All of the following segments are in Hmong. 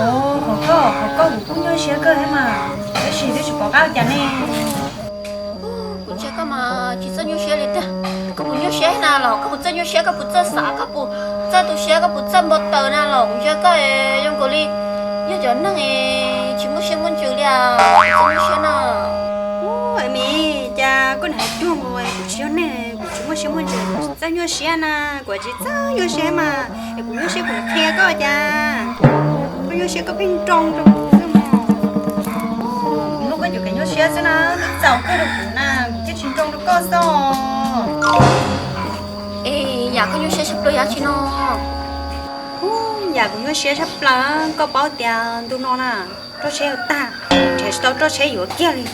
Hauv koj, hauv koj kuv kuj nyuaj siab kawg thiab mas, tab sis twb tsis pom qab ua cas ne. Kuv ntsia koj mas tsis txawj nyuaj siab li tiag. Koj puas nyuaj siab na los koj puas txawj nyuaj siab, koj puas txawj xav, koj puas txawj tu siab, koj puas txawj npau taws na los kuv ntsia koj zoo nkaus li yog cov neeg tsis muaj siab muaj ntsws li, txawj nyuaj siab na. Ub, Emi, cas koj hais cuag nkaus kuv tsis yog neeg, kuv tsis muaj siab muaj ntsws, kuv tsis txawj nyuaj siab na, kuv tsis txawj nyuaj siab mas, es kuv nyuaj siab kuv qhia koj cas. Koj nyuaj siab koj pheej nroo rau kuv xwb mog. Kuv nroo koj cov kev nyuaj siab xwb na, twb txaus kawg rau kuv na, kuv thiaj tsis nroo rau koj xwb. Es yam koj nyuaj siab tshaj plaws yog dab tsi no? Ub, yam kuv nyuaj siab tshaj plaws, koj paub tias ntu no na, roj tsheb yuav tag, nrhiav tsis tau roj tsheb yuav kiag li.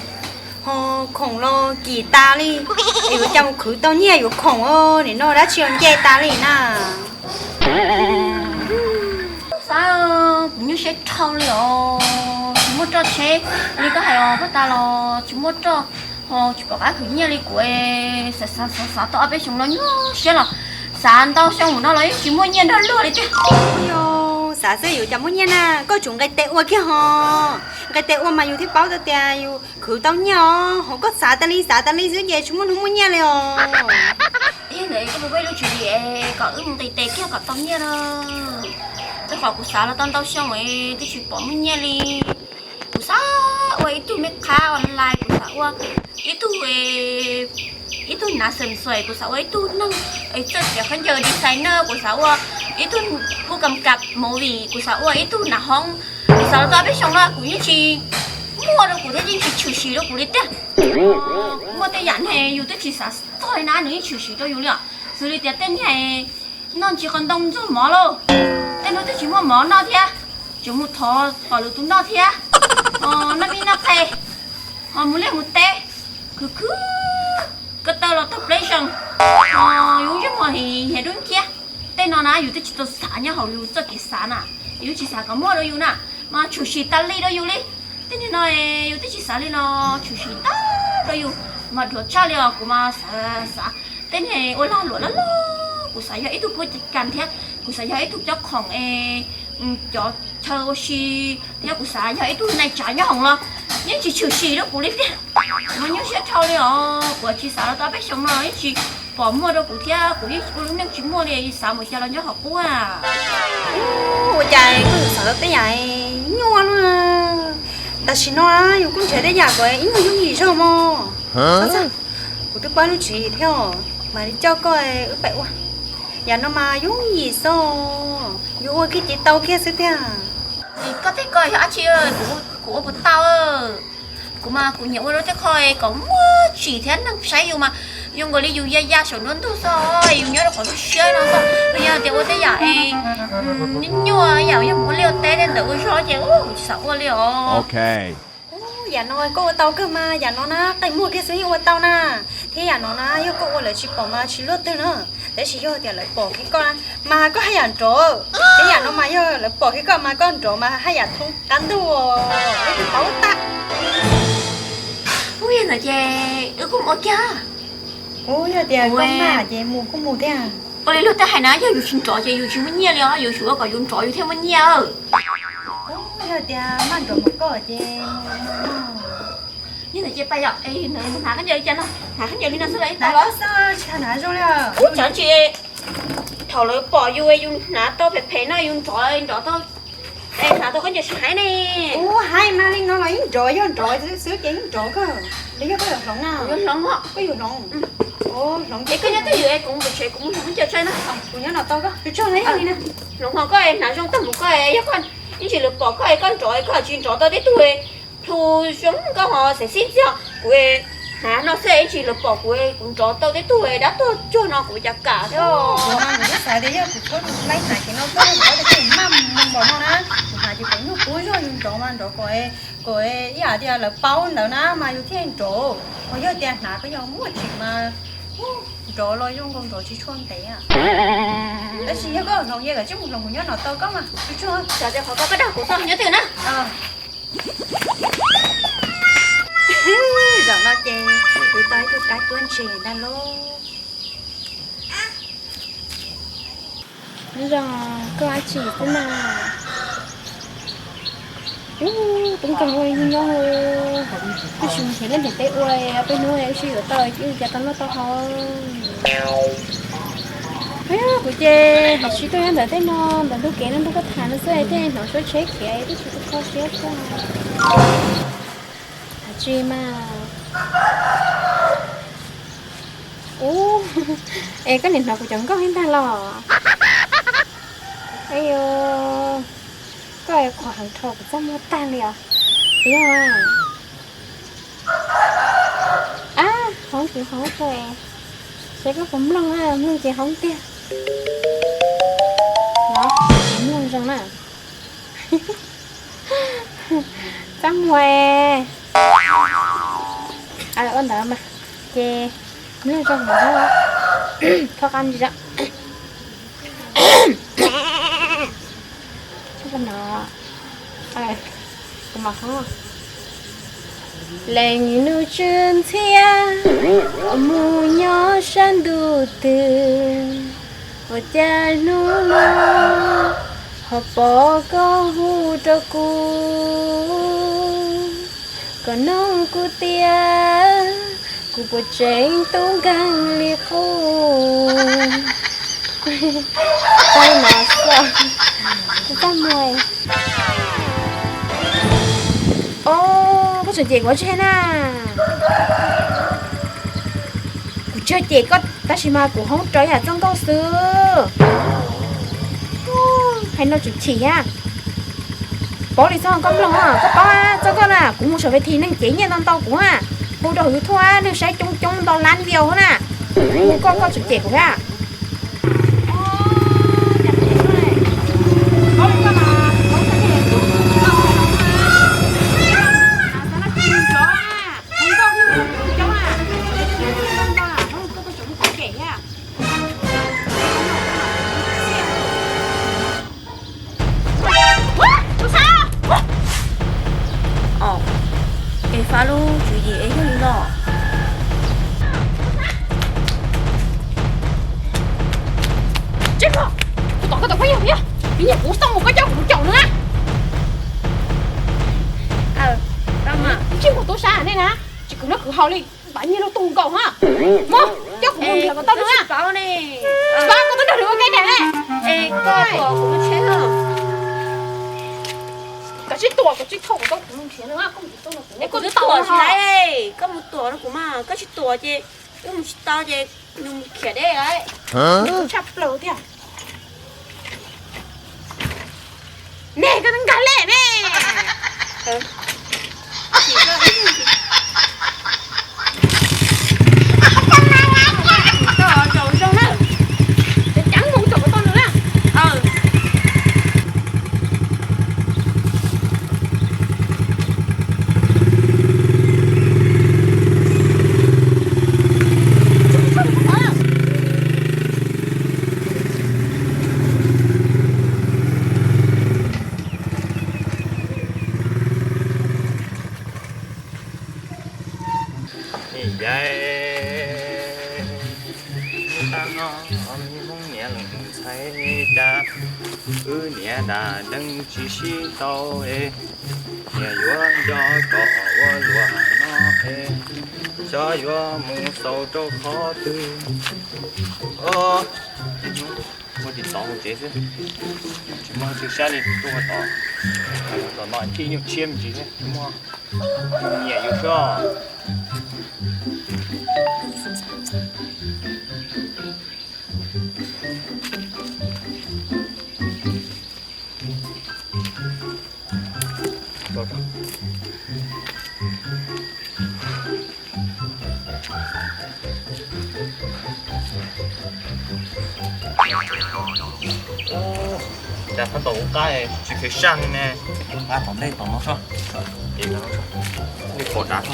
Ho khoom los kim tas li, es yuav cas mus khwv tau nyiaj yuav khoom, nim no dab tsi los nce tas li na. Xav, kuv nyuaj siab dhau li os, tsis muaj roj tsheb li koj hais os, pag tas los tsis muaj roj, ho tsis pom qab khwv nyiaj li kuv. Xav xav xav xav tau ob peb xyoos no nyuaj siab los xav ntau xyoo no los yeej tsis muaj nyiaj nrog luag li tiag. Yog xav xwb yuav cas muaj nyiaj na, koj tsum nqe tes ua kiag ho. Nqe tes ua mas yus thiaj paub tau tias yus khwv tau nyiaj os, ho koj xav tas li xav tas li xwb ces tsis muaj hnub muaj nyiaj li os. Ib ntawd koj puas pab lub tswv yim kom wb mus nqis tes kiag kom tau nyiaj na. Rau qhov kuv xav los tau ntau xyoo twb tsis pom muaj nyiaj li. Kuv xav ua ib tug meb qhab online, kuv xav ua ib tug ib tug nav xeem xuaim, kuv xav ua ib tug neeg txawj txiav khaub ncaws designer, kuv xav ua ib tug pub kam kam movie, kuv xav ua ib tug nav hoob. Kuv xav los tau peb xyoos no kuv yeej tsis muaj rau kuv thiab yeej tsis tshwm sim rau kuv li tiag. Muaj tej yam ne yus twb tsis xav txog li na nws yeej tshwm sim rau yus li os. Xws li tias tej niag noj ntsis qos ntoo ntxuag mov lauj, tej no twb tsis muaj mov noj thiab, tseem mus thov pom lwm tus noj thiab. Ho noj mij noj qe, ho mus liaj mus teb, khwv khwv ko taw los tag pleb zees, ho yus yeej mus hiav dub nciab. Tej no na yus twb tsis tau xav nyob hauv yus txoj kev xav na, yus tsis xav kom muaj rau yus na, mas tshwm sim tas li rau yus li. Tej niag no yus twb tsis xav li los tshwm sim tas rau yus, mas dhuav tshaj li os. Kuv mas xav xav tej niag ua lag luam loj loj, kuv xav yog ib tug pub kas thiab, kuv xav yog ib tug cob khoom es cov chaw ua si, thiab kuv xav yog ib tug nai tsav nyob hoom los yeej tsis tshwm sim rau kuv li tiag. Mas nyuaj siab dhau li os, kuv tsis xav los tau peb xyoos no yeej tsis pom muaj rau kuv thiab kuv yeej ua lub neej tsis muaj li, xav mus cas los nyob hauv qub. Ua cas koj yuav xav tau tej yam nyuaj luaj? Tam sim no yus kuj nrhiav tej yam kom ib nyuag yooj yim zog mog. Kuv twb pab lub tswv yim thiab os, mam li coj koj wb pem ua. Yam no mas yooj yim xwb, yus ua kiag ces tau kiag xwb tiag. Koj tej ko yog dab tsi, kuv ua puas tau. Kuv mas kuv nyiam ua rau tej qho kom muaj tsim thiab neeg saib yus mas zoo nkaus li yus ya ya saum nruab ntug xwb, yus nyob rau qhov lub siab no xwb. Yog tias ua tej yam es nyuaj nyuaj yam yog mus ua liaj ua teb tej ntawd ua zog ces kuv tsis xav ua li os. Yam no koj ua tau kawg mas, yam no na qe muag kiag xwb yeej ua tau na. Thiab yam no na yog koj ua lawv tsis pom mas tsis luaj twg na, tab sis yog tias lawv pom kiag koj mas koj haj yam nrov. Thiab yam no mas yog lawv pom kiag koj mas koj nrov mas haj yam thoob qab ntug, ib tug paub tag. Ub, yog ntawd ces wb kuj mus ua kiag. Ub, yog tias koj mag ces mus kuj mus thiab. Ua li luag tej hais na, yog yus tsis nrov ces yus tsis muaj nyiaj li os, yus tsum ua kom yus nrov yus thiaj muaj nyiaj. Ub, yog tias mag nrov mas koj ces mus. Yog ntawd ces pais yom, mus hnav khaub ncaws li cas no, hnav khaub ncaws li no xwb los ib tau los? Ub, tsis hnav zoo li. Ub, tsav tsis, thaum lawv pom yus yus hnav tau phem phem no yus nrov nrov tau, es hnav tau khaub ncaws sib haib ne. Ub, haib mas li no los yeej nrov, yog nrov xwb ces yeej nrov kawg. Yog koj yuav hloov na? Kuv yuav hloov os. Koj yuav hloov? Hloov ces koj nyob twj ywm es kuv mus pem tsev kuv mus hnav khaub ncaws tso na. Kuv nyob no tau koj, tsuag tsuag na, yog li na. Hloov ho koj hnav zoo tag mus koj, yog koj ib ntsis lawv pom koj es koj nrov, koj tsis nrov tau tib tug plhu zoo nkauj ho xev xib ntxiag. Kuv hnav no xwb ib ntsis lawv pom kuv, kuv nrov tau tib tug dab tuag cuag no kuv cas kam thiab. Kuv mas kuv twb xav tias yog kuv tshuab laib hnav ces no tuaj, kuv twb maj mus npaum no na. Kuv hnav ces kom nyuag qub zog yus nrov mas nrov kom, kom ib yam tias lawv paub ntawd na mas yus thiaj nrov. Ho yog tias hnav koj yog muaj tsim mas nrov los zoo nkaus nrov tsis tshua ntev. Tab sis yog koj hloov ces koj tsij mus hloov, kuv nyob no tau koj mas. Tsuag tsuag, xav tias qhov ko koj dag kuv xwb, nyob twj ywm na. Zaum no ces kuv tau ib tug kab cuab ntses ntag lauj. Nyob zoo, koj ua dab tsi xwb na? Ub, tub nkeeg ua li nyob, tab sis nrhiav liaj nrhiav teb ua peb hnub wb sib yuav tau wb cas tau noj tau haus. Kuv ces hais tsis tuaj nyob ntawm tej no, ntawm ntug kev no nrog koj tham no xwb, tej hnov suab tsheb khiav twb tsis tau kho siab xwb. Hais tsis mas. Ub, es koj nim hnov kuv cov nkauj li ntag los? Ayu, koj qhuas heev dhau kuv txaj muag tag li os. Yog, ab, hoob kuv hoob rau, seb koj puas mloog, mloog ces hoob tiag. Los, kuv mloog zoo na. Txaj muag. Ua ntawd mas, ces mloog zoo mas, thov qab ntsis. Leej nus tsw ntxhiab, mus nyob sab ntuj twg, ua cas hnub no ho pom koj hu rau kuv, koj nug kuv tias kuv puas tseem tub nkeeg li qub. Txaj muag. Ob, koj tseem cem kuv tsi na? Kuv tsis cem koj tab sis mas kuv hoob raws yam txoj nkauj xwb. Hais no tseem chim thiab. Paub li txoj koj mloog, koj paub txoj nkauj na, kuv mus saum ves thi neeg cev nyiaj ntau ntau kuv ha, hu rau hauv YouTube neeg saib coob coob ntau lab view na. Hu koj, koj tseem cem kuv thiab. Es fab lub tswv yim es yog li no. Tsev koj, kuv tom koj tus phooj ywg, nyiam kuv xauj mus koj coj kuv mus caum nws na. Tsis mus tub sab nej na, tsis khwv noj khwv haus li, npam nyiaj luaj tuag nkaus ha. Mus, coj kuv mus nrhiav kom tau nws na. Tsis paub, koj twb nrog nws ua ke daim ne. Koj tuam kuv lub tsheb no. Koj tsis tuam, koj tsis thauj kuv tau, kuv mus nrhiav nws, koj mus tuam tsis laiv, koj mus tuam no kuv mas, koj tsis tuam ces wb mus tsis tau ces nws mus khiav deb lawm. Tshaj plaws tiag. Ne, koj nkag lej ne. Caum zoo na. Cav cav mus caum kom tau nws na. Nim yaib tab no, me Hmoob niam leej ntxhais cas wb niam dab neeg tsis sib tau es, niam yuav nco kom ua luaj no es, xyov yuav mus xaus rau qhov twg. Ua tsis tau hauv tsev xwb, tsis muaj twg sab li tuaj tod. Tom no thij nyuj tshiab me ntsis thiab, muaj nyiam yus xwb. Cas tab tom ua qab tsis phem saj li ne. Nqa tom ntej tom no tso. Li pom dav tso.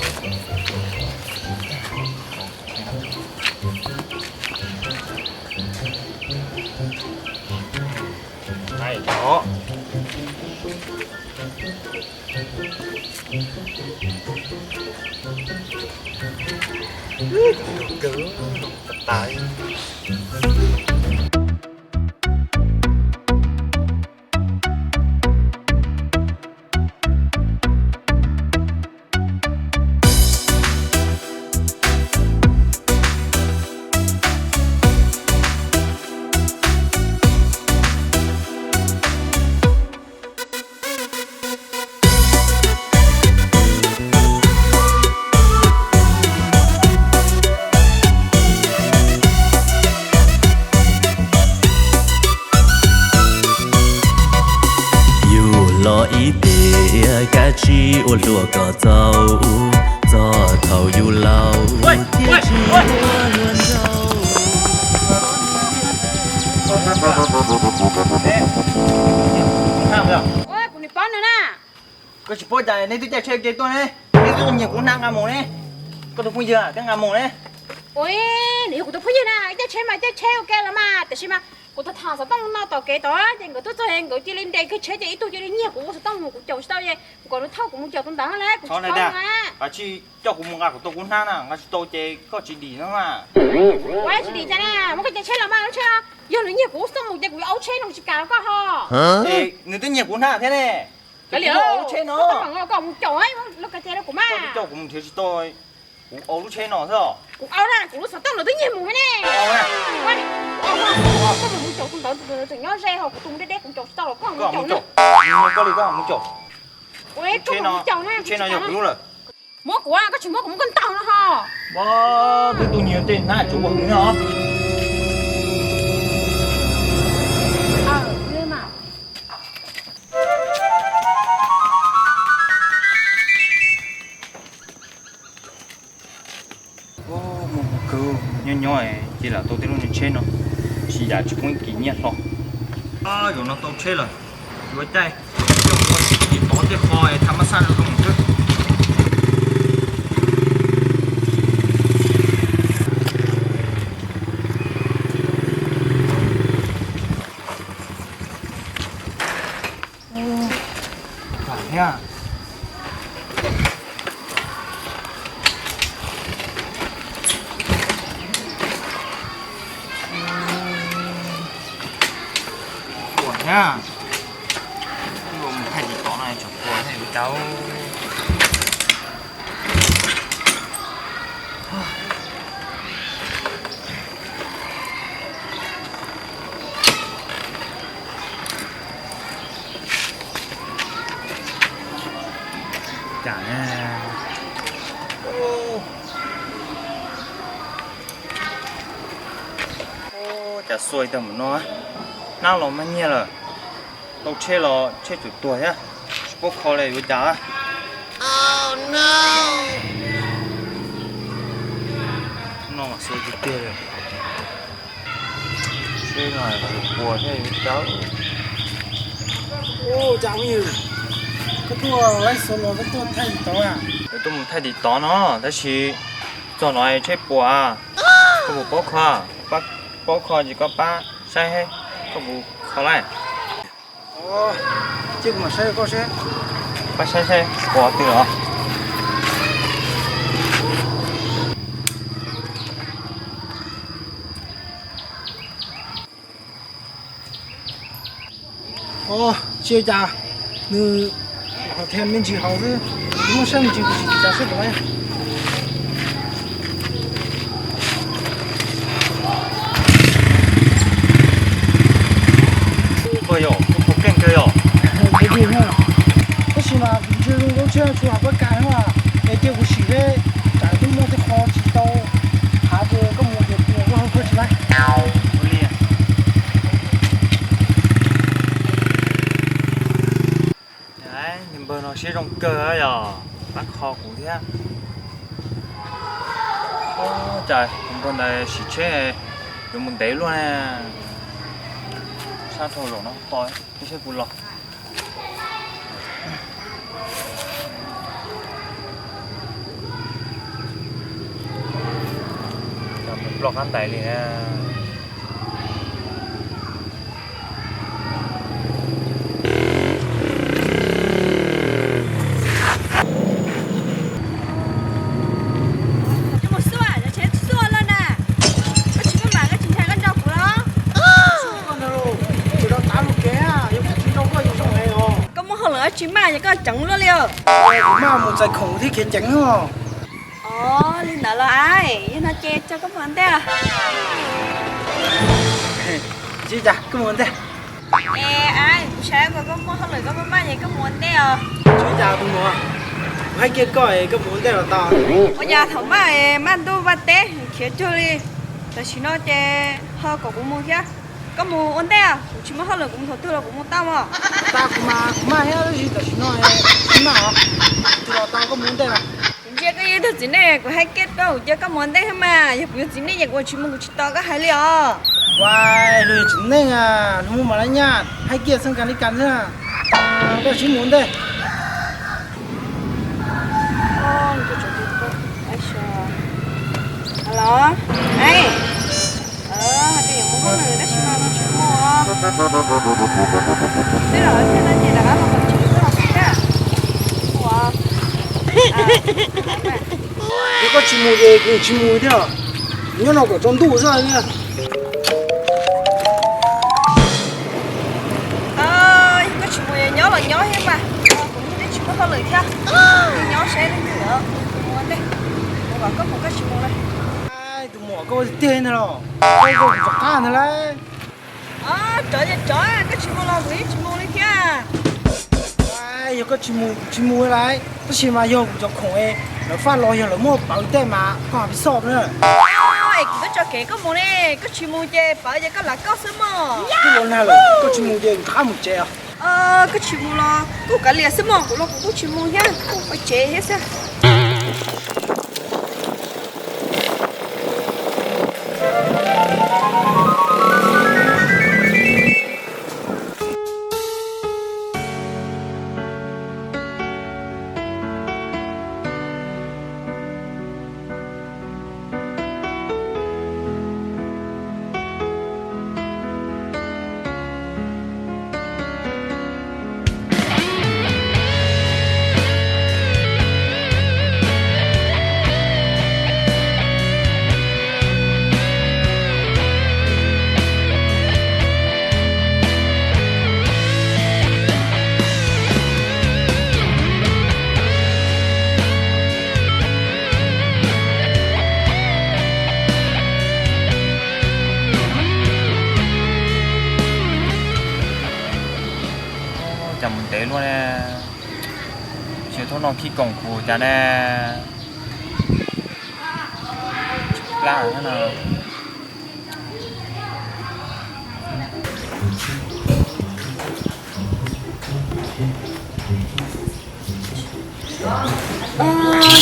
Ib tiam kav tsij ua hluas kom txaus, txog thaum yus laus thiaj tsis ua hluas nraug. Kuv niam pab nws na. Koj tsis paub cas neb twb caij tsheb ua ke tuaj ne, neb twb nyiag kuv hnab nqa mus ne. Koj tus phooj ywg twb nqa mus ne. Ua, nws yog kuv tus phooj ywg na, caij tsheb mas caij tsheb ua ke los mas, tiam sis mas kuv tham tham xov tooj no tom kev tod ces nkawd tuaj txog nkawd cia li nres kiag tsheb ces ib tug cia li nyiag kuv xov tooj mus, kuv caum tsis tau ces kuv kom nws thauj kuv mus caum tus ntawd na, kuv tsis paub na. Tsis coj kuv mus nqa kuv tus kuv hnab na, nqa tsis tau ces koj tsis dim no mas. Ua tsis dim cas na, muab koj cev tsheb los mas lub tsheb no, yog nws nyiag kuv xov tooj mus ces kuv yuav ua tsheb no tsis kam rau koj ho. Nws twb nyiag kuv hnab thiab ne. Kav liam, lub tsheb no koj mus caum, lub kav ces rau kuv mas. Koj twb coj kuv mus nrhiav tsis tau, kuv ua lub tsheb no xwb. Kuv ua na, kuv lub xov tooj los twb nyiag mus thiab ne. Koj mus caum tus ntawd, tus ntawd tseem nyob ze ho, kuv tus deb deb kuv caum tsis tau los koj mus caum. Koj li koj mus caum. Ua, koj mus caum na, tsheb no yog kuv lub lawm. Muab kuv, koj tsis muab kuv muab koj ntaus no ho. Twb tuaj nyiag tej hnab tsuav ua hwv no. Mus mus kawg, nyob nyob cia li tau tej lub niag tsheb no, tsis yam tsis poob ib kis nyiaj hlo. Zaum no tau tsheb lawm, yuav caij tim tod tej qho es tha mab xaj rau mus xwb. Thiab. Ua thiab. Twb mus thaij tiv tov no tseem ua thiab ua cas. Cas, cas xuaj tag npaum no, hnab los mag nyiaj lawm, tau tsheb los tsheb tsuas tuag thiab, tsis paub kho li yuav cas. No mas xuaj tiag tiag li. Seb no tsuas puas thiab yuav cas. Ua cas me, koj tuaj laib xov los koj tuaj thaij tiv tov a? Tuaj mus thaij tiv tov no, tab sis txog no tsheb puas. Koj puas paub kho? Paub kho ces koj pab saib, koj puas kho lawm? Cia kuv mam saib koj seb. Pab saib saib puas twg los. Tsis ua cas, nws qhov them me ntsis hauv xwb, muaj sab me ntsis kuv tsis txav seb puas laib. Koj yog tus puas keej kawg yog. Tab sis mas kuv ntsia zoo lub tsheb tsis hauv pab kas no, es cia kuv sim seb tsam twb muaj tej qho tsis tau hav ces koj mus ces kuv mus lub hauv koj tsis laib. Npawg no siab zoo kawg yog pab kho kuv thiab. Cas npawg ntawd sim tsheb yuav mus ntev luaj na. Sab dhau zaum no to, seb kuv los. Ploj qab ntais li na. Koj mus xub, cov tsheb xub lawm na. Koj tsis maj mam koj tsis ntshai koj nrog kuv los? Koj muaj hauj lwm dab tsi mas yog koj ceev luaj li os. Kuv maj mus txais khoom thiab khiav ceev os. Os, li ntawd los aib, yog no ces tso koj mus ua ntej. Tsis ua cas, koj mus ua ntej. Es aib, kuv saib koj muaj hauj lwm koj maj maj ces koj mus ua ntej os. Tsis ua cas tus muam, kuv hais kiag koj es koj mus ua ntej los tau. Ua cas thaum maj es maj ntuj vaj teb khiav cuag li, tam sim no ces ho kom kuv mus thiab. Koj mus ua ntej, kuv tsis muaj hauj lwm, kuv mus thaum twg los kuv mus tau mas. Tau kuv mas kuv maj thiab, tab sis tam sim no tsis maj os. Kuv los tau, koj mus ua ntej mas. Kuv ntsia koj yog ib tug txiv neej, kuv hais kiag koj, kuv cia koj mus ua ntej thiab mas. Yog kuv yog txiv neej ces kuv tsis mus, kuv tsis tos koj hais li os. Ua, luag yog txiv neej, luag muaj mov laj nyaj, hais kiag xwb, kas li kas xwb. Koj sim mus ua ntej. Los, hais tias yuav mus hauj lwm tab sis mas kuv tsis mus. Tej zaum thiaj no ces rov qab los kom tsis tuaj xwb na. Ua, yog koj tsis mus ces kuv tsis mus thiab. Nyob no kom tsaus ntuj xwb na. Yog koj tsis mus, nyob los nyob thiab mas, kuv yeej tsis muaj hauj lwm thiab. Nyob saib leej twg os, kuv mus ua ntej. Kuv kom koj mus koj tsis mus na. Tus muam, koj ua tiag tiag ntag los? Koj ua kuv rov qab ntag lauj. Rov ces rov, koj tsis mus los kuv yeej tsis mus li thiab. Yog koj tsis mus kuv tsis mus lawm, tab sis mas yog kuv cov khoom lawv faj los yog lawv muaj pawv tej mas koj hais pis xoj na. Es kuv twb tso kev koj mus ne, koj tsis mus ces pawv ces koj lam koj xwb mog. Twb ua nag lawm, koj tsis mus ces kuv rov qab mus tsev os. Koj tsis mus los kuj kav liam xwb mog, kuv los kuv kuj tsis mus thiab, kuj ua tsev thiab xwb. Cas mus ntev luaj ne. Tsis thaum no khib koom kuv cas ne. Tsis plab no.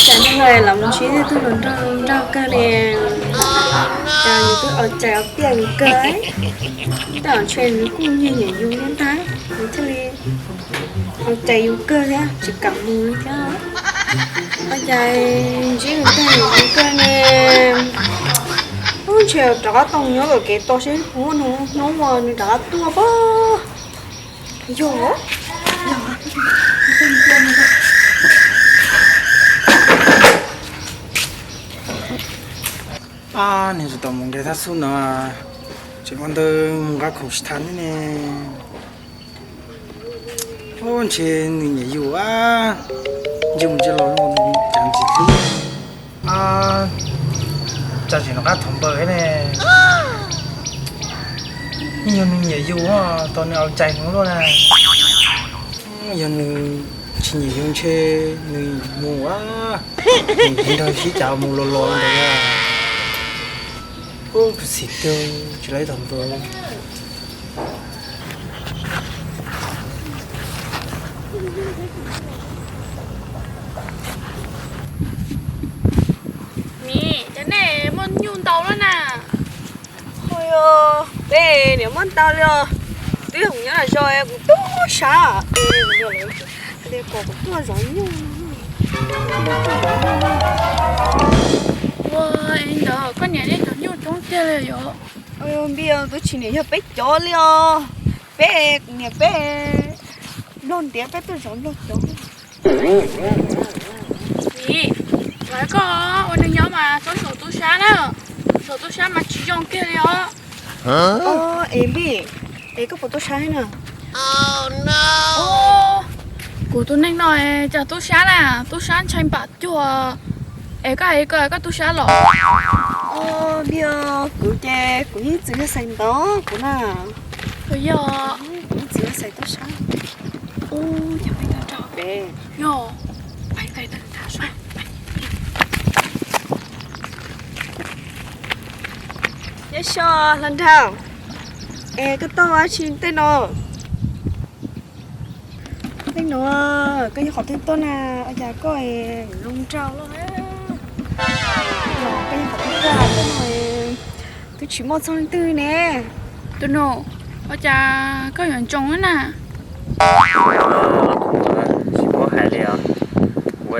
Cas hnub no los mus ntsib tej tug hluas nraug nraug kawg li. Cas nws twb ua cai ua piaj yus kawg. Tej zaum ntshe nws kuj nyiam nyiam yus thiab ntag, nws thiaj li ua cai yus kawg thiab tsis kam mus li thiab. Ua cas ntsib nws tag nws mus kawg ne. Ub, ntshe rov qab tau nyob tom kev tos seb puas muaj hnub uas nws rov qab tuaj pob. Yog, yog. Ab, niag tsis tau mus nqe thab xub no, tseem ua ntawd mus nqa khoom tsis tas ne. Ub, ntshe nws nyiam yus ab, ntshe mus ntshe los cas ntxim hlub. Ab, cas tseem rov qab thov npawg ne. Yeej yog nws nyiam yus, tos nws ua cai hnub luaj na. Yog nws tsis nyiam yus ntshe nws mus ab, nws nrog sib cav mus los los ntawd. Ub, kuv xim tiag tsis laib thov npawg. Miv, cas nej muaj nyuj ntau lawm na? Ua, peb niam muaj ntau li os. Twb yog kuv nyob nram zos kuv tub sab, kuv tuaj zov nyuj. Ua, ntawd koj niam nej cov nyuj coob tiag li yom? Npis, twb tsis niam yog peb cov li os. Peb, kuv niam peb nplog ntiav peb tuaj zov nplog cov. Miv, lawv koj ua neeg nyob mas txhob saum tub sab na, saum tub sab mas tsis zoo kiag li os. Es Npis, es koj puas tub sab na? Kuv tus neeg no cas tub sab na, tub sab ntshai npam cuag. Es koj hais koj, koj tub sab los? Npis, kuv ces kuv yeej txwv yog xais ntawd kuv na. Kuv yog, kuv yeej txwv yog xais tub sab. Ub, cas peb tuaj nrog peb. Yog, peb tuaj nrog peb. Nyob zoo hluas nraug. Es koj tuaj ua dab tsi tej no? Tej no, koj yog qhov twg tuaj na? Ua cas koj zoo nraug loj, koj yog qhov twg tuaj no? Twb tsis muaj txog leej twg ne. Tus nus, ua cas koj yuav ntsoov na? Tsis muaj hais li os. Kuv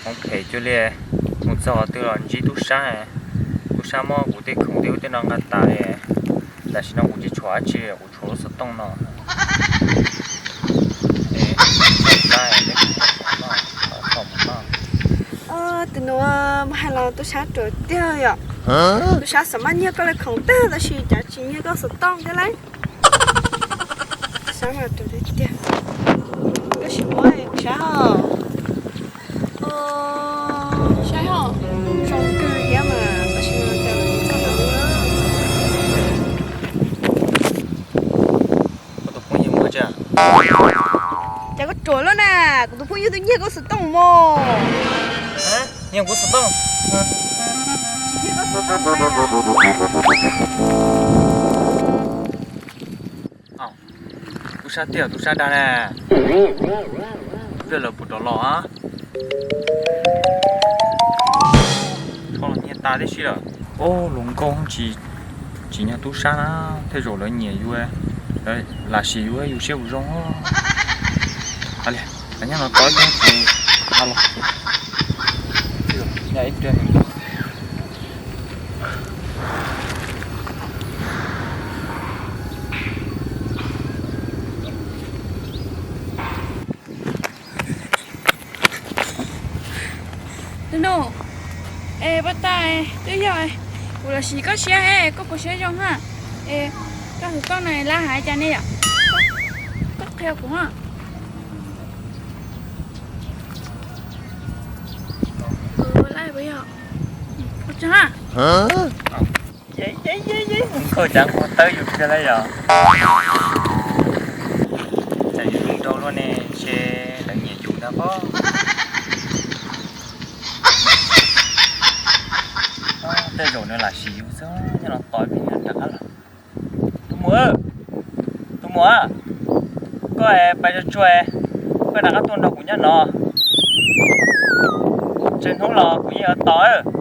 hmoov phem cuag li, mus txog qhov twg los ntsib tub sab. Tub sab muab kuv tej khoom tej ub tej no nqa tas li. Tam sim no kuv tsis tshuav dab tsi, kuv tshuav lub xov tooj no. Tus nus, mus hais los tub sab ruam tiag yom. Tub sab xav maj nyiag koj li khoom tag tab sis cas tsis nyiag koj xov tooj thiab lauj. Tub sab mas ruam tiag tiag. Koj sim muab kuv saib hos. Saib hos, zoo kawg thiab mas tab sis mas cas tsis txog hauv na. Koj tus phooj ywg muab tsi? Cas koj ruam loj na, kuv tus phooj ywg twb nyiag koj xov tooj mos. Nyiag kuv xov tooj? Tub sab tiag, tub sab dag na. Pliag lawv puas rov los a? Tshuav los nyiag tas tib si lawm. Ub, luag nkauj tsis, tsis yog tub sab na, tej zaum lawv nyiam yus, lawv lam sim yus, yus siab ua zoo. Nyob no tos ib pliag kuv los. Tus nus, es pab tas, twb yog kuv los sis koj siab, koj puas siab zoo na? Es koj tus koj no lab hais cas ne yom? Koj qhia kuv na. Lab puas yog? Ua tsaug na. Nkauj cas nquag tawb yus kiag li yom. Cas yus zoo nraug luaj ne, ntshe lawv nyiam yus ntag pob. Tej zaum nws lam sim yus xwb, nyob no tos ib pliag rov qab los. Tus muam, tus muam, koj pais tsuag tsuag, koj rov qab tuaj nrog kuv nyob no. Tsawg hnub los kuv yeej yuav tos.